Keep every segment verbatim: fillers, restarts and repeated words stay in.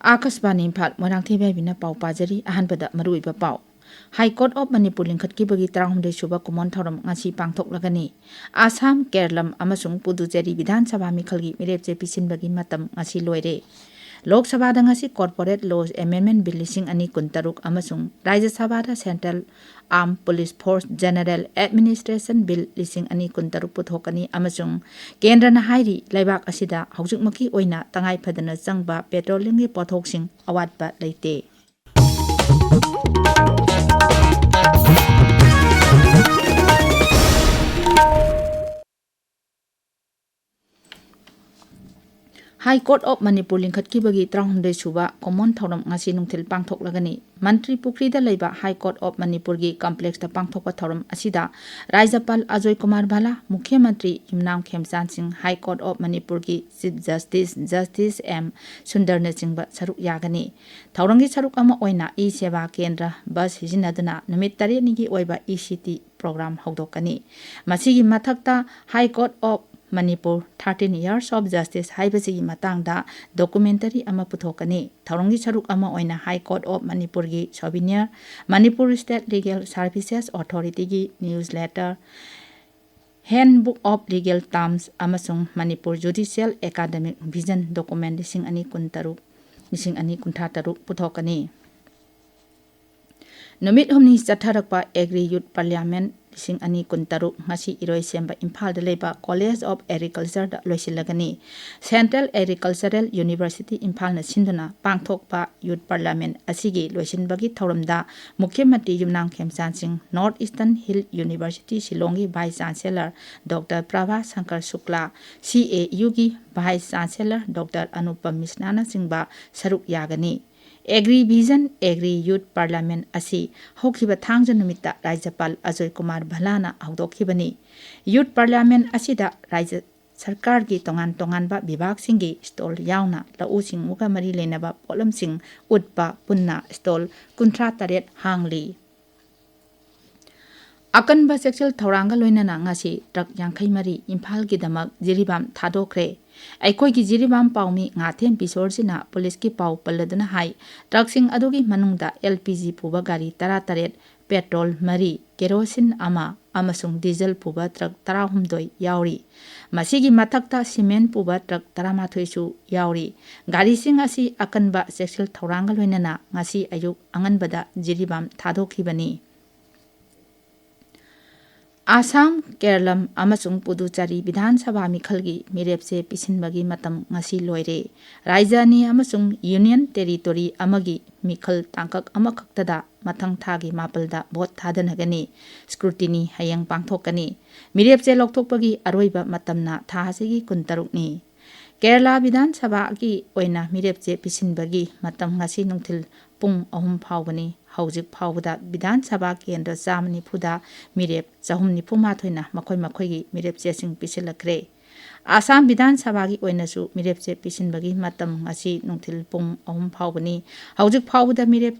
ꯑꯥꯀꯥꯁꯕꯥꯅꯤ ꯏꯝꯐꯥꯜ, ꯃꯣꯏꯔꯥꯡꯊꯦꯝ ꯏꯕꯦꯝꯕꯤꯅ ꯄꯥꯎ ꯄꯥꯖꯔꯤ꯫ ꯑꯍꯥꯟꯕꯗ ꯃꯔꯨꯑꯣꯏꯕ ꯄꯥꯎ꯫ ꯍꯥꯏ ꯀꯣꯔꯠ ꯑꯣꯐ ꯃꯅꯤꯄꯨꯔ ꯂꯤꯡꯈꯠꯈꯤꯕꯒꯤ ꯇꯔꯥꯍꯨꯝꯗꯣꯏ ꯁꯨꯕ ꯀꯨꯃꯣꯟ ꯊꯧꯔꯝ ꯉꯁꯤ ꯄꯥꯡꯊꯣꯛꯂꯒꯅꯤ꯫ ꯑꯁꯥꯝ, ꯀꯦꯔꯂꯝ ꯑꯃꯁꯨꯡ ꯄꯨꯗꯨꯆꯦꯔꯤ ꯕꯤꯙꯥꯟ ꯁꯚꯥ ꯃꯤꯈꯜꯒꯤ ꯃꯤꯔꯦꯞꯆꯦ ꯄꯤꯁꯤꯟꯕꯒꯤ ꯃꯇꯝ ꯉꯁꯤ ꯂꯣꯏꯔꯦ꯫ ꯂꯣꯛ ꯁꯚꯥꯗ ꯉꯁꯤ ꯀꯣꯔꯄꯣꯔꯦꯠ ꯂꯣꯁ ꯑꯦꯃꯦꯟꯃꯦꯟ ꯕꯤꯜ ꯂꯤꯁꯤꯡ ꯑꯅꯤ ꯀꯨꯟꯇꯔꯨꯛ ꯑꯃꯁꯨꯡ ꯔꯥꯖ꯭ꯌ ꯁꯚꯥꯗ central armed police force general administration bill ꯂꯤꯁꯤꯡ ꯑꯅꯤ ꯀꯨꯟꯇꯔꯨꯛ ꯄꯨꯊꯣꯛꯀꯅꯤ ꯑꯃꯁꯨꯡ ꯀꯦꯟꯗ꯭ꯔꯅ ꯍꯥꯏꯔꯤ, ꯂꯩꯕꯥꯛ ꯑꯁꯤꯗ ꯍꯧꯖꯤꯛꯃꯛꯀꯤ ꯑꯣꯏꯅ ꯇꯉꯥꯏ ꯐꯗꯅ ꯆꯪꯕ ꯄꯦꯇ꯭ꯔꯣꯂꯤꯌꯝꯒꯤ ꯄꯣꯠꯊꯣꯛꯁꯤꯡ ꯑꯋꯥꯠꯄ ꯂꯩꯇꯦ꯫ ꯍꯥꯏ ꯀꯣꯔꯠ ꯑꯣꯐ ꯃꯅꯤꯄꯨꯔ ꯂꯤꯡꯈꯠꯈꯤꯕꯒꯤ ꯇꯔꯥꯍꯨꯝꯗꯣꯏ ꯁꯨꯕ ꯀꯨꯃꯣꯟ ꯊꯧꯔꯝ ꯉꯁꯤ ꯅꯨꯡꯊꯤꯜ ꯄꯥꯡꯊꯣꯛꯂꯒꯅꯤ꯫ ꯃꯟꯇ꯭ꯔꯤ ꯄꯨꯈ꯭ꯔꯤꯗ ꯂꯩꯕ ꯍꯥꯏ ꯀꯣꯔꯠ ꯑꯣꯐ ꯃꯅꯤꯄꯨꯔꯒꯤ ꯀꯝꯄ꯭ꯂꯦꯛꯁꯇ ꯄꯥꯡꯊꯣꯛꯄ ꯊꯧꯔꯝ ꯑꯁꯤꯗ ꯔꯥꯖ꯭ꯌꯄꯥꯜ ꯑꯖꯣꯏ ꯀꯨꯃꯥꯔ ꯚꯜꯂꯥ, ꯃꯨꯈ꯭ꯌ ꯃꯟꯇ꯭ꯔꯤ ꯌꯨꯝꯅꯥꯝ ꯈꯦꯝꯆꯥꯟ ꯁꯤꯡ, ꯍꯥꯏ ꯀꯣꯔꯠ ꯑꯣꯐ ꯃꯅꯤꯄꯨꯔꯒꯤ ꯆꯤꯐ ꯖꯁꯇꯤꯁ ꯖꯁꯇꯤꯁ ꯑꯦꯝ ꯁꯨꯟꯗꯔꯅꯆꯤꯡꯕ ꯁꯔꯨꯛ ꯌꯥꯒꯅꯤ꯫ ꯊꯧꯔꯝꯒꯤ ꯁꯔꯨꯛ ꯑꯃ ꯑꯣꯏꯅ ꯏ ꯁꯦꯕꯥ ꯀꯦꯟꯗ꯭ꯔ ꯕꯁ ꯁꯤꯖꯤꯟꯅꯗꯨꯅ ꯅꯨꯃꯤꯠ ꯇꯔꯦꯠꯅꯤꯒꯤ ꯑꯣꯏꯕ ꯏ ꯁꯤ ꯇꯤ ꯄ꯭ꯔꯣꯒ꯭ꯔꯥꯝ ꯍꯧꯗꯣꯛꯀꯅꯤ꯫ ꯃꯁꯤꯒꯤ ꯃꯊꯛꯇ high court of Manipur, thirteen years of justice ꯍꯥꯏꯕꯁꯤꯒꯤ ꯃꯇꯥꯡꯗ ꯗꯣꯀꯨꯃꯦꯟꯇꯔꯤ ꯑꯃ ꯄꯨꯊꯣꯛꯀꯅꯤ꯫ ꯊꯧꯔꯝꯒꯤ ꯁꯔꯨꯛ ꯑꯃ ꯑꯣꯏꯅ ꯍꯥꯏ ꯀꯣꯔꯠ ꯑꯣꯐ ꯃꯅꯤꯄꯨꯔꯒꯤ souvenir, Manipur state legal services ꯑꯣꯊꯣꯔꯤꯇꯤꯒꯤ newsletter, handbook of legal terms ꯑꯃꯁꯨꯡ Manipur judicial academic vision document ꯂꯤꯁꯤꯡ ꯑꯅꯤ ꯀꯨꯟꯇꯔꯨꯛ, ꯂꯤꯁꯤꯡ ꯑꯅꯤ ꯀꯨꯟꯊ꯭ꯔꯥ ꯇꯔꯨꯛ ꯄꯨꯊꯣꯛꯀꯅꯤ꯫ ꯅꯨꯃꯤꯠ ꯍꯨꯝꯅꯤ ꯆꯠꯊꯔꯛꯄ ꯑꯦꯒ꯭ꯔꯤ ꯌꯨꯠ ꯄꯥꯔꯂꯤꯌꯥꯃꯦꯟ ꯂꯤꯁꯤꯡ ꯑꯅꯤ ꯀꯨꯟꯇꯔꯨꯛ ꯉꯁꯤ ꯏꯔꯣꯏꯁꯦꯝꯕ ꯏꯝꯐꯥꯜꯗ ꯂꯩꯕ ꯀꯣꯂꯦꯖ ꯑꯣꯐ ꯑꯦꯒ꯭ꯔꯤꯀꯜꯆꯔꯗ ꯂꯣꯏꯁꯤꯜꯂꯒꯅꯤ꯫ ꯁꯦꯟꯇ꯭ꯔꯦꯜ ꯑꯦꯒ꯭ꯔꯤꯀꯜꯆꯔꯦꯜ ꯌꯨꯅꯤꯚꯔꯁꯤꯇꯤ ꯏꯝꯐꯥꯜꯅ ꯁꯤꯟꯗꯨꯅ ꯄꯥꯡꯊꯣꯛꯄ ꯌꯨꯠ ꯄꯥꯔꯂꯤꯌꯥꯃꯦꯟ ꯑꯁꯤꯒꯤ ꯂꯣꯏꯁꯤꯟꯕꯒꯤ ꯊꯧꯔꯝꯗ ꯃꯨꯈ꯭ꯌ ꯃꯟꯇ꯭ꯔꯤ Yumnam Khemchand Singh, north eastern hill university ꯁꯤꯂꯣꯡꯒꯤ vice chancellor doctor Prabha Shankar Shukla, C A ꯌꯨꯒꯤ ꯚꯥꯏꯁ ꯆꯥꯟꯁꯦꯂꯔ ꯗꯣꯛꯇꯔ ꯑꯅꯨꯄꯝ ꯃꯤꯁꯅꯥꯅꯆꯤꯡꯕ ꯁꯔꯨꯛ ꯌꯥꯒꯅꯤ꯫ Agri vision agri youth parliament ꯑꯁꯤ ꯍꯧꯈꯤꯕ ꯊꯥꯡꯖ ꯅꯨꯃꯤꯠꯇ ꯔꯥꯖ꯭ꯌꯄꯥꯜ ꯑꯖꯣꯏ ꯀꯨꯃꯥꯔ ꯚꯜꯂꯥꯅ ꯍꯧꯗꯣꯛꯈꯤꯕꯅꯤ꯫ ꯌꯨꯠ ꯄꯥꯔꯂꯤꯌꯥꯃꯦꯟ ꯑꯁꯤꯗ ꯔꯥꯖ꯭ꯌ ꯁꯔꯀꯥꯔꯒꯤ ꯇꯣꯉꯥꯟ ꯇꯣꯉꯥꯟꯕ ꯕꯤꯚꯥꯒꯁꯤꯡꯒꯤ ꯁ꯭ꯇꯣꯜ ꯌꯥꯎꯅ ꯂꯧꯎ ꯁꯤꯡꯎꯒ ꯃꯔꯤ ꯂꯩꯅꯕ ꯄꯣꯠꯂꯝꯁꯤꯡ ꯎꯠꯄ ꯄꯨꯟꯅ ꯁ꯭ꯇꯣꯜ ꯀꯨꯟꯊ꯭ꯔꯥ ꯇꯔꯦꯠ ꯍꯥꯡꯂꯤ꯫ ꯑꯀꯟꯕ ꯆꯦꯛꯁꯤꯜ ꯊꯧꯔꯥꯡꯒ ꯂꯣꯏꯅꯅ ꯉꯁꯤ ꯇ꯭ꯔꯛ ꯌꯥꯡꯈꯩ ꯃꯔꯤ ꯏꯝꯐꯥꯜꯒꯤꯗꯃꯛ ꯖꯤꯔꯤꯕꯥꯝ ꯊꯥꯗꯣꯛꯈ꯭ꯔꯦ꯫ ꯑꯩꯈꯣꯏꯒꯤ ꯖꯤꯔꯤꯕꯥꯝ ꯄꯥꯎꯃꯤ ꯉꯥꯊꯦꯝ ꯕꯤꯁꯣꯔꯖꯤꯅ ꯄꯨꯂꯤꯁꯀꯤ ꯄꯥꯎ ꯄꯜꯂꯗꯨꯅ ꯍꯥꯏ, ꯇ꯭ꯔꯛꯁꯤꯡ ꯑꯗꯨꯒꯤ ꯃꯅꯨꯡꯗ ꯑꯦꯜ ꯄꯤ ꯖꯤ ꯄꯨꯕ ꯒꯥꯔꯤ ꯇꯔꯥꯇꯔꯦꯠ, ꯄꯦꯇ꯭ꯔꯣꯜ ꯃꯔꯤ, ꯀꯦꯔꯣꯁꯤꯟ ꯑꯃ ꯑꯃꯁꯨꯡ ꯗꯤꯖꯜ ꯄꯨꯕ ꯇ꯭ꯔꯛ ꯇꯔꯥꯍꯨꯝꯗꯣꯏ ꯌꯥꯎꯔꯤ꯫ ꯃꯁꯤꯒꯤ ꯃꯊꯛꯇ ꯁꯤꯃꯦꯟ ꯄꯨꯕ ꯇ꯭ꯔꯛ ꯇꯔꯥꯃꯥꯊꯣꯏꯁꯨ ꯌꯥꯎꯔꯤ꯫ ꯒꯥꯔꯤꯁꯤꯡ ꯑꯁꯤ ꯑꯀꯟꯕ ꯆꯦꯛꯁꯤꯜ ꯊꯧꯔꯥꯡꯒ ꯂꯣꯏꯅꯅ ꯉꯁꯤ ꯑꯌꯨꯛ ꯑꯉꯟꯕꯗ ꯖꯤꯔꯤꯕꯥꯝ ꯊꯥꯗꯣꯛꯈꯤꯕꯅꯤ꯫ ꯑꯁꯥꯝ, ꯀꯦꯔꯂꯝ ꯑꯃꯁꯨꯡ ꯄꯨꯗꯨꯆꯥꯔꯤ ꯕꯤꯙꯥꯟ ꯁꯚꯥ ꯃꯤꯈꯜꯒꯤ ꯃꯤꯔꯦꯞꯆꯦ ꯄꯤꯁꯤꯟꯕꯒꯤ ꯃꯇꯝ ꯉꯁꯤ ꯂꯣꯏꯔꯦ꯫ ꯔꯥꯖ꯭ꯌ ꯑꯅꯤ ꯑꯃꯁꯨꯡ ꯌꯨꯅꯤꯌꯟ ꯇꯦꯔꯤꯇꯣꯔꯤ ꯑꯃꯒꯤ ꯃꯤꯈꯜ ꯇꯥꯡꯀꯛ ꯑꯃꯈꯛꯇꯗ ꯃꯊꯪ ꯊꯥꯒꯤ ꯃꯥꯄꯜꯗ ꯚꯣꯠ ꯊꯥꯗꯅꯒꯅꯤ꯫ ꯁ꯭ꯀ꯭ꯔꯨꯇꯤꯅꯤ ꯍꯌꯦꯡ ꯄꯥꯡꯊꯣꯛꯀꯅꯤ꯫ ꯃꯤꯔꯦꯞꯆꯦ ꯂꯧꯊꯣꯛꯄꯒꯤ ꯑꯔꯣꯏꯕ ꯃꯇꯝꯅ ꯊꯥ ꯑꯁꯤꯒꯤ ꯀꯨꯟꯇꯔꯨꯛꯅꯤ꯫ ꯀꯦꯔꯂꯥ ꯕꯤꯙꯥꯟ ꯁꯚꯥꯒꯤ ꯑꯣꯏꯅ ꯃꯤꯔꯦꯞꯆꯦ ꯄꯤꯁꯤꯟꯕꯒꯤ ꯃꯇꯝ ꯉꯁꯤ ꯅꯨꯡꯊꯤꯜ ꯄꯨꯡ ꯑꯍꯨꯝ ꯐꯥꯎꯕꯅꯤ꯫ ꯍꯧꯖꯤꯛ ꯐꯥꯎꯕꯗ ꯕꯤꯙꯥꯟ ꯁꯚꯥ ꯀꯦꯟꯗ꯭ꯔ ꯆꯥꯝꯃ ꯅꯤꯐꯨꯗ ꯃꯤꯔꯦꯞ ꯆꯍꯨꯝ ꯅꯤꯐꯨ ꯃꯥꯊꯣꯏꯅ ꯃꯈꯣꯏ ꯃꯈꯣꯏꯒꯤ ꯃꯤꯔꯦꯞꯆꯦꯁꯤꯡ ꯄꯤꯁꯤꯜꯂꯛꯈ꯭ꯔꯦ꯫ ꯑꯁꯥꯝ ꯕꯤꯙꯥꯟ ꯁꯚꯥꯒꯤ ꯑꯣꯏꯅꯁꯨ ꯃꯤꯔꯦꯞꯆꯦ ꯄꯤꯁꯤꯟꯕꯒꯤ ꯃꯇꯝ ꯉꯁꯤ ꯅꯨꯡꯊꯤꯜ ꯄꯨꯡ ꯑꯍꯨꯝ ꯐꯥꯎꯕꯅꯤ꯫ ꯍꯧꯖꯤꯛ ꯐꯥꯎꯕꯗ ꯃꯤꯔꯦꯞ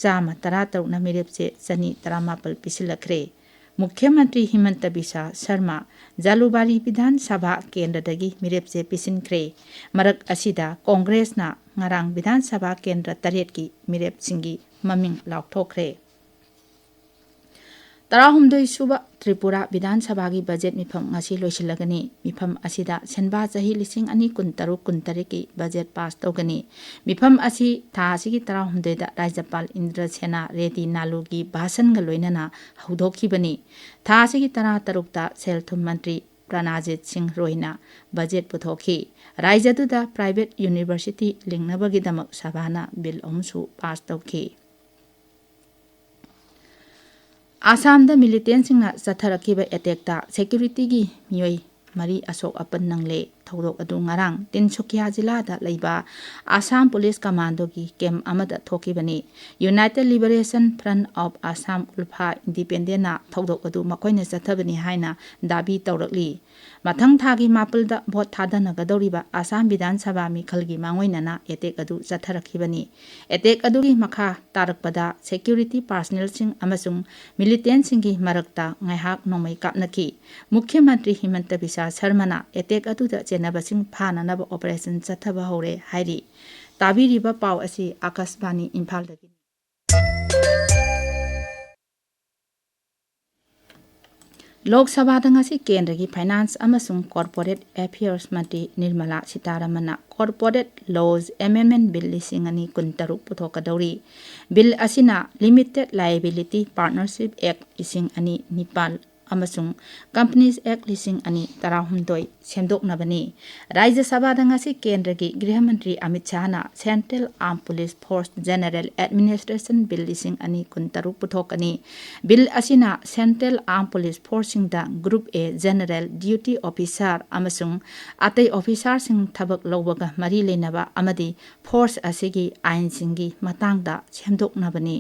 ꯆꯥꯝꯃ ꯇꯔꯥꯇꯔꯨꯛꯅ ꯃꯤꯔꯦꯞꯆꯦ ꯆꯅꯤ ꯇꯔꯥꯃꯥꯄꯜ ꯄꯤꯁꯤꯜꯂꯛꯈ꯭ꯔꯦ꯫ ꯃꯨꯈ꯭ꯌ ꯃꯟꯇ꯭ꯔꯤ ꯍꯤꯃꯟꯇ ꯕꯤꯁꯥ ꯁꯔꯃ ꯖꯥꯂꯨꯕꯥꯔꯤ ꯕꯤꯙꯥꯟ ꯁꯚꯥ ꯀꯦꯟꯗ꯭ꯔꯗꯒꯤ ꯃꯤꯔꯦꯞꯆꯦ ꯄꯤꯁꯤꯟꯈ꯭ꯔꯦ꯫ ꯃꯔꯛ ꯑꯁꯤꯗ ꯀꯣꯡꯒ꯭ꯔꯦꯁꯅ ꯉꯔꯥꯡ ꯕꯤꯙꯥꯟ ꯁꯚꯥ ꯀꯦꯟꯗ꯭ꯔ ꯇꯔꯦꯠꯀꯤ ꯃꯤꯔꯦꯞꯁꯤꯡꯒꯤ ꯃꯃꯤꯡ ꯂꯥꯎꯊꯣꯛꯈ꯭ꯔꯦ꯫ ꯇꯔꯥꯍꯨꯝꯗꯣꯏ ꯁꯨꯕ ꯇ꯭ꯔꯤꯄꯨꯔꯥ ꯕꯤꯙꯥꯟ ꯁꯚꯥꯒꯤ ꯕꯖꯦꯠ ꯃꯤꯐꯝ ꯉꯁꯤ ꯂꯣꯏꯁꯤꯜꯂꯒꯅꯤ꯫ ꯃꯤꯐꯝ ꯑꯁꯤꯗ ꯁꯦꯟꯕꯥ ꯆꯍꯤ ꯂꯤꯁꯤꯡ ꯑꯅꯤ ꯀꯨꯟꯇꯔꯨꯛ ꯀꯨꯟꯇꯔꯦꯠꯀꯤ ꯕꯖꯦꯠ ꯄꯥꯁ ꯇꯧꯒꯅꯤ꯫ ꯃꯤꯐꯝ ꯑꯁꯤ ꯊꯥ ꯑꯁꯤꯒꯤ ꯇꯔꯥꯍꯨꯝꯗꯣꯏꯗ ꯔꯥꯖ꯭ꯌꯄꯥꯜ ꯏꯟꯗ꯭ꯔꯁꯦꯅꯥ ꯔꯦꯗꯤ ꯅꯥꯂꯨꯒꯤ ꯚꯥꯁꯟꯒ ꯂꯣꯏꯅꯅ ꯍꯧꯗꯣꯛꯈꯤꯕꯅꯤ꯫ ꯊꯥ ꯑꯁꯤꯒꯤ ꯇꯔꯥꯇꯔꯨꯛꯇ ꯁꯦꯜ ꯊꯨꯝ ꯃꯟꯇ꯭ꯔꯤ ꯄ꯭ꯔꯅꯥꯖꯤꯠ ꯁꯤꯡ ꯔꯣꯏꯅ ꯕꯖꯦꯠ ꯄꯨꯊꯣꯛꯈꯤ꯫ ꯔꯥꯖ꯭ꯌꯗꯨꯗ ꯄ꯭ꯔꯥꯏꯚꯦꯠ ꯌꯨꯅꯤꯚꯔꯁꯤꯇꯤ ꯂꯤꯡꯅꯕꯒꯤꯗꯃꯛ ꯁꯚꯥꯅ ꯕꯤꯜ ꯑꯍꯨꯝꯁꯨ ꯄꯥꯁ ꯇꯧꯈꯤ꯫ ꯑꯁꯥꯝꯗ ꯃꯤꯂꯤꯇꯦꯟꯁꯤꯡꯅ ꯆꯠꯊꯔꯛꯈꯤꯕ ꯑꯦꯇꯦꯛꯇ ꯁꯦꯀ꯭ꯌꯨꯔꯤꯇꯤꯒꯤ ꯃꯤꯑꯣꯏ ꯃꯔꯤ ꯑꯁꯣꯛ ꯑꯄꯟ ꯅꯪꯂꯦ꯫ ꯊꯧꯗꯣꯛ ꯑꯗꯨ ꯉꯔꯥꯡ ꯇꯤꯟꯁꯨꯀꯤꯌꯥ ꯖꯤꯂꯥꯗ ꯂꯩꯕ ꯑꯁꯥꯝ ꯄꯨꯂꯤꯁ ꯀꯃꯥꯟꯗꯣꯒꯤ ꯀꯦꯝꯞ ꯑꯃꯗ ꯊꯣꯛꯈꯤꯕꯅꯤ꯫ United Liberation Front of Assam, ꯎꯜꯐꯥ ꯏꯟꯗꯤꯄꯦꯟꯗꯦꯟꯅ ꯊꯧꯗꯣꯛ ꯑꯗꯨ ꯃꯈꯣꯏꯅ ꯆꯠꯊꯕꯅꯤ ꯍꯥꯏꯅ ꯗꯥꯕꯤ ꯇꯧꯔꯛꯂꯤ꯫ ꯃꯊꯪ ꯊꯥꯒꯤ ꯃꯥꯄꯜꯗ ꯚꯣꯠ ꯊꯥꯗꯅꯒꯗꯧꯔꯤꯕ ꯑꯁꯥꯝ ꯕꯤꯙꯥꯟ ꯁꯚꯥ ꯃꯤꯈꯜꯒꯤ ꯃꯥꯡꯑꯣꯏꯅꯅ ꯑꯦꯇꯦꯛ ꯑꯗꯨ ꯆꯠꯊꯔꯛꯈꯤꯕꯅꯤ꯫ ꯑꯦꯇꯦꯛ ꯑꯗꯨꯒꯤ ꯃꯈꯥ ꯇꯥꯔꯛꯄꯗ ꯁꯦꯀ꯭ꯌꯨꯔꯤꯇꯤ ꯄꯥꯔꯁꯅꯦꯜꯁꯤꯡ ꯑꯃꯁꯨꯡ ꯃꯤꯂꯤꯇꯦꯟꯁꯤꯡꯒꯤ ꯃꯔꯛꯇ ꯉꯥꯏꯍꯥꯛ ꯅꯣꯡꯃꯩ ꯀꯥꯞꯅꯈꯤ꯫ ꯃꯨꯈ꯭ꯌ ꯃꯟꯇ꯭ꯔꯤ ꯍꯤꯃꯟꯇ ꯕꯤꯁꯥ ꯁꯔꯃꯅ ꯑꯦꯇꯦꯛ ꯑꯗꯨꯗ ꯅꯕꯁꯤꯡ ꯐꯥꯅꯅꯕ operation ꯆꯠꯊꯕ ꯍꯧꯔꯦ ꯍꯥꯏꯔꯤ꯫ ꯇꯥꯕꯤꯔꯤꯕ ꯄꯥꯎ ꯑꯁꯤ ꯑꯀꯥꯁꯕꯥꯅꯤ ꯏꯝꯐꯥꯜꯗꯒꯤꯅꯤ꯫ ꯂꯣꯛ ꯁꯚꯥꯗ ꯉꯁꯤ ꯀꯦꯟꯗ꯭ꯔꯒꯤ Finance ꯑꯃꯁꯨꯡ Corporate Affairs ꯃꯟꯇ꯭ꯔꯤ Nirmala ꯁꯤꯇꯥꯔꯥꯃꯟꯅ Corporate Laws Amendment Bill ꯂꯤꯁꯤꯡ ꯑꯅꯤ ꯀꯨꯟꯇꯔꯨꯛ ꯄꯨꯊꯣꯛꯀꯗꯧꯔꯤ꯫ Bill ꯑꯁꯤꯅ Limited Liability Partnership Act ꯂꯤꯁꯤꯡ ꯑꯅꯤ ꯅꯤꯄꯥꯜ ꯑꯃꯁꯨꯡ Companies Act ꯂꯤꯁꯤꯡ ꯑꯅꯤ ꯇꯔꯥꯍꯨꯝꯗꯣꯏ ꯁꯦꯝꯗꯣꯛꯅꯕꯅꯤ꯫ ꯔꯥꯖ꯭ꯌ ꯁꯚꯥꯗ ꯉꯁꯤ ꯀꯦꯟꯗ꯭ꯔꯒꯤ ꯒ꯭ꯔꯤꯍ ꯃꯟꯇ꯭ꯔꯤ Amit ꯁꯥꯍꯅ Central Armed Police Force General Administration Bill ꯂꯤꯁꯤꯡ ꯑꯅꯤ ꯀꯨꯟꯇꯔꯨꯛ ꯄꯨꯊꯣꯛꯀꯅꯤ꯫ Bill ꯑꯁꯤꯅ Central Armed Police Forceꯁꯤꯡꯗ Group A General Duty Officer ꯑꯃꯁꯨꯡ ꯑꯇꯩ officerꯁꯤꯡ ꯊꯕꯛ ꯂꯧꯕꯒ ꯃꯔꯤ ꯂꯩꯅꯕ ꯑꯃꯗꯤ force ꯑꯁꯤꯒꯤ ꯑꯥꯏꯟꯁꯤꯡꯒꯤ ꯃꯇꯥꯡꯗ ꯁꯦꯝꯗꯣꯛꯅꯕꯅꯤ꯫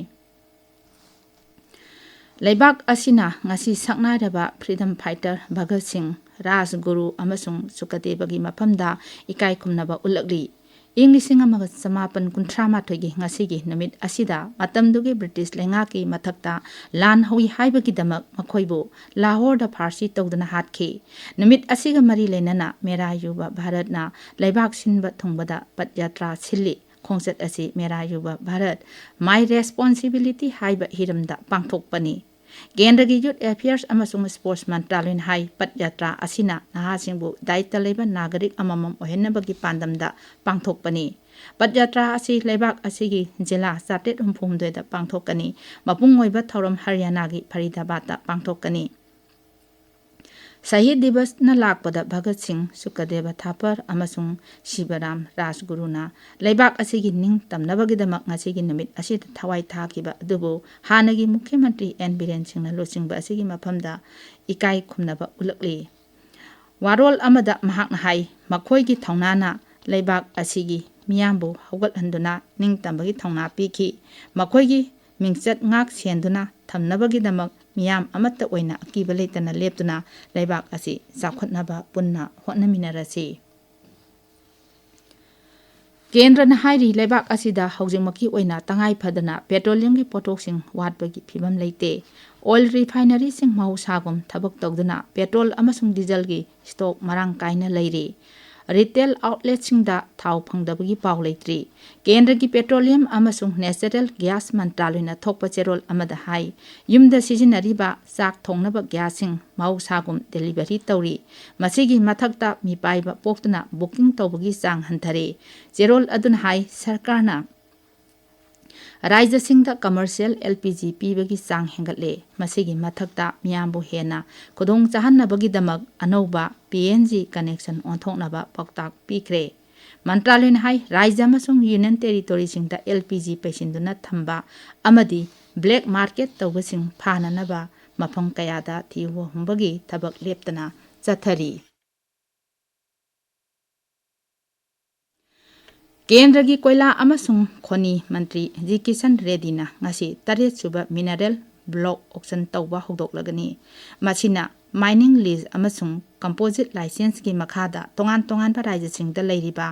ꯂꯩꯕꯥꯛ ꯑꯁꯤꯅ ꯉꯁꯤ ꯁꯛꯅꯥꯏꯔꯕ freedom fighter ꯚꯒꯠ ꯁꯤꯡ, ꯔꯥꯖꯒꯨꯔꯨ ꯑꯃꯁꯨꯡ ꯁꯨꯀꯗꯦꯕꯒꯤ ꯃꯐꯝꯗ ꯏꯀꯥꯏ ꯈꯨꯝꯅꯕ ꯎꯠꯂꯛꯂꯤ꯫ ꯏꯪ ꯂꯤꯁꯤꯡ ꯑꯃꯒ ꯆꯃꯥꯄꯟ ꯀꯨꯟꯊ꯭ꯔꯥ ꯃꯥꯊꯣꯏꯒꯤ ꯉꯁꯤꯒꯤ ꯅꯨꯃꯤꯠ ꯑꯁꯤꯗ ꯃꯇꯝꯗꯨꯒꯤ ꯕ꯭ꯔꯤꯇꯤꯁ ꯂꯩꯉꯥꯛꯀꯤ ꯃꯊꯛꯇ ꯂꯥꯟ ꯍꯧꯏ ꯍꯥꯏꯕꯒꯤꯗꯃꯛ ꯃꯈꯣꯏꯕꯨ ꯂꯥꯍꯣꯔꯗ ꯐꯥꯔꯁꯤ ꯇꯧꯗꯨꯅ ꯍꯥꯠꯈꯤ꯫ ꯅꯨꯃꯤꯠ ꯑꯁꯤꯒ ꯃꯔꯤ ꯂꯩꯅꯅ ꯃꯦꯔꯥ ꯌꯨꯕ ꯚꯥꯔꯠꯅ ꯂꯩꯕꯥꯛ ꯁꯤꯟꯕ ꯊꯨꯡꯕꯗ ꯄꯗꯌꯥꯇ꯭ꯔꯥ ꯁꯤꯜꯂꯤ꯫ ꯈꯣꯡꯆꯠ ꯑꯁꯤ ꯃꯦꯔꯥ ꯌꯨꯕ ꯚꯥꯔꯠ, My Responsibility ꯍꯥꯏꯕ ꯍꯤꯔꯝꯗ ꯄꯥꯡꯊꯣꯛꯄꯅꯤ꯫ ꯀꯦꯟꯗ꯭ꯔꯒꯤ Youth Affairs ꯑꯃꯁꯨꯡ Sports ꯃꯟꯇ꯭ꯔꯥꯂꯌꯅ ꯍꯥꯏ, ꯄꯗꯌꯥꯇ꯭ꯔꯥ ꯑꯁꯤꯅ ꯅꯍꯥꯁꯤꯡꯕꯨ ꯗꯥꯌꯤꯠꯇ ꯂꯩꯕ ꯅꯥꯒꯔꯤꯛ ꯑꯃꯃꯝ ꯑꯣꯏꯍꯟꯅꯕꯒꯤ ꯄꯥꯟꯗꯝꯗ ꯄꯥꯡꯊꯣꯛꯄꯅꯤ꯫ ꯄꯗꯌꯥꯇ꯭ꯔꯥ ꯑꯁꯤ ꯂꯩꯕꯥꯛ ꯑꯁꯤꯒꯤ ꯖꯤꯂꯥ ꯆꯥꯇ꯭ꯔꯦꯠ ꯍꯨꯝꯐꯨ ꯍꯨꯝꯗꯣꯏꯗ ꯄꯥꯡꯊꯣꯛꯀꯅꯤ꯫ ꯃꯄꯨꯡ ꯑꯣꯏꯕ ꯊꯧꯔꯝ ꯍꯔꯤꯌꯥꯅꯥꯒꯤ ꯐꯔꯤꯗꯥꯕꯥꯗꯇ ꯄꯥꯡꯊꯣꯛꯀꯅꯤ꯫ ꯁꯍꯤꯗ ꯗꯤꯕꯁꯅ ꯂꯥꯛꯄꯗ ꯚꯒꯠ ꯁꯤꯡ, ꯁꯨꯀꯗꯦꯕ ꯊꯥꯄꯔ ꯑꯃꯁꯨꯡ ꯁꯤꯕꯔꯥꯝ ꯔꯥꯖꯒꯨꯔꯨꯅ ꯂꯩꯕꯥꯛ ꯑꯁꯤꯒꯤ ꯅꯤꯡꯇꯝꯅꯕꯒꯤꯗꯃꯛ ꯉꯁꯤꯒꯤ ꯅꯨꯃꯤꯠ ꯑꯁꯤꯗ ꯊꯋꯥꯏ ꯊꯥꯈꯤꯕ ꯑꯗꯨꯕꯨ ꯍꯥꯟꯅꯒꯤ ꯃꯨꯈ꯭ꯌ ꯃꯟꯇ꯭ꯔꯤ ꯑꯦꯟ ꯕꯤꯔꯦꯟ ꯁꯤꯡꯅ ꯂꯨꯆꯤꯡꯕ ꯑꯁꯤꯒꯤ ꯃꯐꯝꯗ ꯏꯀꯥꯏ ꯈꯨꯝꯅꯕ ꯎꯠꯂꯛꯂꯤ꯫ ꯋꯥꯔꯣꯜ ꯑꯃꯗ ꯃꯍꯥꯛꯅ ꯍꯥꯏ, ꯃꯈꯣꯏꯒꯤ ꯊꯧꯅꯥꯅ ꯂꯩꯕꯥꯛ ꯑꯁꯤꯒꯤ ꯃꯤꯌꯥꯝꯕꯨ ꯍꯧꯒꯠꯍꯟꯗꯨꯅ ꯅꯤꯡꯇꯝꯕꯒꯤ ꯊꯧꯅꯥ ꯄꯤꯈꯤ꯫ ꯃꯈꯣꯏꯒꯤ ꯃꯤꯡꯆꯠ ꯉꯥꯛ ꯁꯦꯟꯗꯨꯅ ꯊꯝꯅꯕꯒꯤꯗꯃꯛ ꯃꯤꯌꯥꯝ ꯑꯃꯠꯇ ꯑꯣꯏꯅ ꯑꯀꯤꯕ ꯂꯩꯇꯅ ꯂꯦꯞꯇꯨꯅ ꯂꯩꯕꯥꯛ ꯑꯁꯤ ꯆꯥꯎꯈꯠꯅꯕ ꯄꯨꯟꯅ ꯍꯣꯠꯅꯃꯤꯟꯅꯔꯁꯤ꯫ ꯀꯦꯟꯗ꯭ꯔꯅ ꯍꯥꯏꯔꯤ, ꯂꯩꯕꯥꯛ ꯑꯁꯤꯗ ꯍꯧꯖꯤꯛꯃꯛꯀꯤ ꯑꯣꯏꯅ ꯇꯉꯥꯏ ꯐꯗꯅ petroleumꯒꯤ ꯄꯣꯠꯊꯣꯛꯁꯤꯡ ꯋꯥꯠꯄꯒꯤ ꯐꯤꯕꯝ ꯂꯩꯇꯦ꯫ ꯑꯣꯏꯜ ꯔꯤꯐꯥꯏꯅꯔꯤꯁꯤꯡ ꯃꯍꯧꯁꯥꯒꯨꯝ ꯊꯕꯛ ꯇꯧꯗꯨꯅ ꯄꯦꯇ꯭ꯔꯣꯜ ꯑꯃꯁꯨꯡ ꯗꯤꯖꯜꯒꯤ ꯁ꯭ꯇꯣꯛ ꯃꯔꯥꯡ ꯀꯥꯏꯅ ꯂꯩꯔꯤ꯫ ꯔꯤꯇꯦꯜ ꯑꯥꯎꯠꯂꯦꯠꯁꯤꯡꯗ ꯊꯥꯎ ꯐꯪꯗꯕꯒꯤ ꯄꯥꯎ ꯂꯩꯇ꯭ꯔꯤ꯫ ꯀꯦꯟꯗ꯭ꯔꯒꯤ ꯄꯦꯇ꯭ꯔꯣꯂꯤꯌꯝ ꯑꯃꯁꯨꯡ ꯅꯦꯆꯔꯦꯜ ꯒ꯭ꯌꯥꯁ ꯃꯟꯇ꯭ꯔꯥꯂꯣꯏꯅ ꯊꯣꯛꯄ ꯆꯦꯔꯣꯜ ꯑꯃꯗ ꯍꯥꯏ, ꯌꯨꯝꯗ ꯁꯤꯖꯤꯟꯅꯔꯤꯕ ꯆꯥꯛ ꯊꯣꯡꯅꯕ ꯒ꯭ꯌꯥꯁꯁꯤꯡ ꯃꯍꯧꯁꯥꯒꯨꯝ ꯗꯦꯂꯤꯚꯔꯤ ꯇꯧꯔꯤ꯫ ꯃꯁꯤꯒꯤ ꯃꯊꯛꯇ ꯃꯤꯄꯥꯏꯕ ꯄꯣꯛꯇꯨꯅ ꯕꯨꯀꯤꯡ ꯇꯧꯕꯒꯤ ꯆꯥꯡ ꯍꯟꯊꯔꯦ꯫ ꯆꯦꯔꯣꯜ ꯑꯗꯨꯅ ꯍꯥꯏ, ꯁꯔꯀꯥꯔꯅ ꯔꯥꯖ꯭ꯌꯁꯤꯡꯗ ꯀꯃꯔꯁꯤꯌꯦꯜ ꯑꯦꯜ ꯄꯤ ꯖꯤ ꯄꯤꯕꯒꯤ ꯆꯥꯡ ꯍꯦꯟꯒꯠꯂꯦ꯫ ꯃꯁꯤꯒꯤ ꯃꯊꯛꯇ ꯃꯤꯌꯥꯝꯕꯨ ꯍꯦꯟꯅ ꯈꯨꯗꯣꯡ ꯆꯥꯍꯟꯅꯕꯒꯤꯗꯃꯛ ꯑꯅꯧꯕ ꯄꯤ ꯑꯦꯟ ꯖꯤ ꯀꯅꯦꯛꯁꯟ ꯑꯣꯟꯊꯣꯛꯅꯕ ꯄꯥꯎꯇꯥꯛ ꯄꯤꯈ꯭ꯔꯦ꯫ ꯃꯟꯇ꯭ꯔꯥꯂꯣꯏꯅ ꯍꯥꯏ, ꯔꯥꯖ꯭ꯌ ꯑꯃꯁꯨꯡ ꯌꯨꯅꯤꯌꯟ ꯇꯦꯔꯤꯇꯣꯔꯤꯁꯤꯡꯗ ꯑꯦꯜ ꯄꯤ ꯖꯤ ꯄꯩꯁꯤꯟꯗꯨꯅ ꯊꯝꯕ ꯑꯃꯗꯤ ꯕ꯭ꯂꯦꯛ ꯃꯥꯔꯀꯦꯠ ꯇꯧꯕꯁꯤꯡ ꯐꯥꯅꯅꯕ ꯃꯐꯝ ꯀꯌꯥꯗ ꯊꯤꯍꯨꯝꯕꯒꯤ ꯊꯕꯛ ꯂꯦꯞꯇꯅ ꯆꯠꯊꯔꯤ꯫ ꯀꯦꯟꯗ꯭ꯔꯒꯤ ꯀꯣꯏꯂꯥ ꯑꯃꯁꯨꯡ ꯈꯣꯅꯤ ꯃꯟꯇ꯭ꯔꯤ ꯖꯤ ꯀꯤꯁꯟ ꯔꯦꯗꯤꯅ ꯉꯁꯤ ꯇꯔꯦꯠ ꯁꯨꯕ ꯃꯤꯅꯔꯦꯜ ꯕ꯭ꯂꯣꯛ ꯑꯣꯛꯁꯟ ꯇꯧꯕ ꯍꯧꯗꯣꯛꯂꯒꯅꯤ꯫ ꯃꯁꯤꯅ ꯃꯥꯏꯅꯤꯡ ꯂꯤꯖ ꯑꯃꯁꯨꯡ ꯀꯝꯄꯣꯖꯤꯠ ꯂꯥꯏꯁꯦꯟꯁꯀꯤ ꯃꯈꯥꯗ ꯇꯣꯉꯥꯟ ꯇꯣꯉꯥꯟꯕ ꯔꯥꯖ꯭ꯌꯁꯤꯡꯗ ꯂꯩꯔꯤꯕ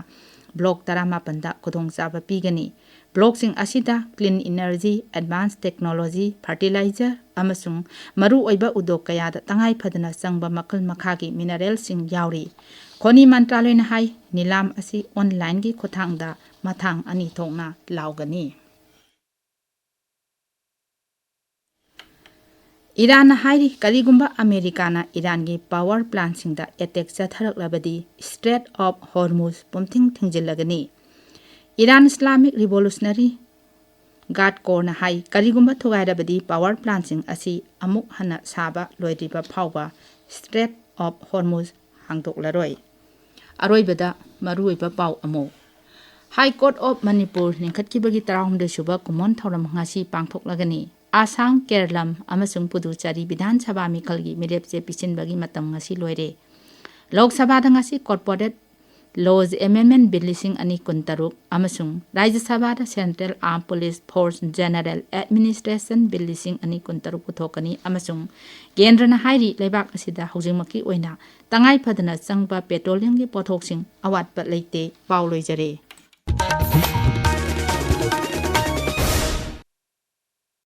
ꯕ꯭ꯂꯣꯛ ꯇꯔꯥꯃꯥꯄꯟꯗ ꯈꯨꯗꯣꯡꯆꯥꯕ ꯄꯤꯒꯅꯤ꯫ ꯕ꯭ꯂꯣꯛꯁꯤꯡ ꯑꯁꯤꯗ clean energy, advanced technology, fertilizer ꯑꯃꯁꯨꯡ ꯃꯔꯨꯑꯣꯏꯕ ꯎꯗꯣꯛ ꯀꯌꯥꯗ ꯇꯉꯥꯏ ꯐꯗꯅ ꯆꯪꯕ ꯃꯈꯜ ꯃꯈꯥꯒꯤ ꯃꯤꯅꯔꯦꯜꯁꯤꯡ ꯌꯥꯎꯔꯤ꯫ ꯈꯣꯅꯤ ꯃꯟꯇ꯭ꯔꯥꯂꯣꯏꯅ ꯍꯥꯏ, ꯅꯤꯂꯥꯝ ꯑꯁꯤ ꯑꯣꯟꯂꯥꯏꯟꯒꯤ ꯈꯨꯠꯊꯥꯡꯗ ꯃꯊꯥꯡ ꯑꯅꯤ ꯊꯣꯛꯅ ꯂꯥꯎꯒꯅꯤ꯫ ꯏꯔꯥꯟꯅ ꯍꯥꯏꯔꯤ, ꯀꯔꯤꯒꯨꯝꯕ ꯑꯃꯦꯔꯤꯀꯥꯅ ꯏꯔꯥꯟꯒꯤ ꯄꯥꯋꯔ ꯄ꯭ꯂꯥꯟꯁꯤꯡꯗ ꯑꯦꯇꯦꯛ ꯆꯠꯊꯔꯛꯂꯕꯗꯤ Strait of Hormuz ꯄꯨꯝꯊꯤꯡ ꯊꯤꯡꯖꯤꯜꯂꯒꯅꯤ꯫ ꯏꯔꯥꯟ ꯏꯁꯂꯥꯃꯤꯛ ꯔꯤꯚꯣꯂꯨꯁꯅꯔꯤ ꯒꯥꯔꯗ ꯀꯣꯔꯅ ꯍꯥꯏ, ꯀꯔꯤꯒꯨꯝꯕ ꯊꯨꯒꯥꯏꯔꯕꯗꯤ ꯄꯥꯋꯔ ꯄ꯭ꯂꯥꯟꯁꯤꯡ ꯑꯁꯤ ꯑꯃꯨꯛ ꯍꯟꯅ ꯁꯥꯕ ꯂꯣꯏꯗ꯭ꯔꯤꯕ ꯐꯥꯎꯕ Strait of Hormuz ꯍꯥꯡꯗꯣꯛꯂꯔꯣꯏ꯫ ꯑꯔꯣꯏꯕꯗ ꯃꯔꯨꯑꯣꯏꯕ ꯄꯥꯎ ꯑꯃꯨꯛ꯫ High Court of Manipur ꯂꯤꯡꯈꯠꯈꯤꯕꯒꯤ ꯇꯔꯥꯍꯨꯝꯗꯣꯏ ꯁꯨꯕ ꯀꯨꯝꯑꯣꯟ ꯊꯧꯔꯝ ꯉꯁꯤ ꯄꯥꯡꯊꯣꯛꯂꯒꯅꯤ꯫ ꯑꯁꯥꯝ, ꯀꯦꯔꯂꯝ ꯑꯃꯁꯨꯡ ꯄꯨꯗꯨꯆꯦꯔꯤ ꯕꯤꯙꯥꯟ ꯁꯚꯥ ꯃꯤꯈꯜꯒꯤ ꯃꯤꯔꯦꯞꯆꯦ ꯄꯤꯁꯤꯟꯕꯒꯤ ꯃꯇꯝ ꯉꯁꯤ ꯂꯣꯏꯔꯦ꯫ ꯂꯣꯛ ꯁꯚꯥꯗ ꯉꯁꯤ Corporate Laws Amendment Bill ꯂꯤꯁꯤꯡ ꯑꯅꯤ ꯀꯨꯟꯇꯔꯨꯛ ꯑꯃꯁꯨꯡ ꯔꯥꯖ꯭ꯌ ꯁꯚꯥꯗ Central Armed Police Force General Administration Bill ꯂꯤꯁꯤꯡ ꯑꯅꯤ ꯀꯨꯟꯇꯔꯨꯛ ꯄꯨꯊꯣꯛꯀꯅꯤ ꯑꯃꯁꯨꯡ ꯀꯦꯟꯗ꯭ꯔꯅ ꯍꯥꯏꯔꯤ, ꯂꯩꯕꯥꯛ ꯑꯁꯤꯗ ꯍꯧꯖꯤꯛꯃꯛꯀꯤ ꯑꯣꯏꯅ ꯇꯉꯥꯏ ꯐꯗꯅ ꯆꯪꯕ ꯄꯦꯇ꯭ꯔꯣꯂꯤꯌꯝꯒꯤ ꯄꯣꯠꯊꯣꯛꯁꯤꯡ ꯑꯋꯥꯠꯄ ꯂꯩꯇꯦ꯫ ꯄꯥꯎ ꯂꯣꯏꯖꯔꯦ꯫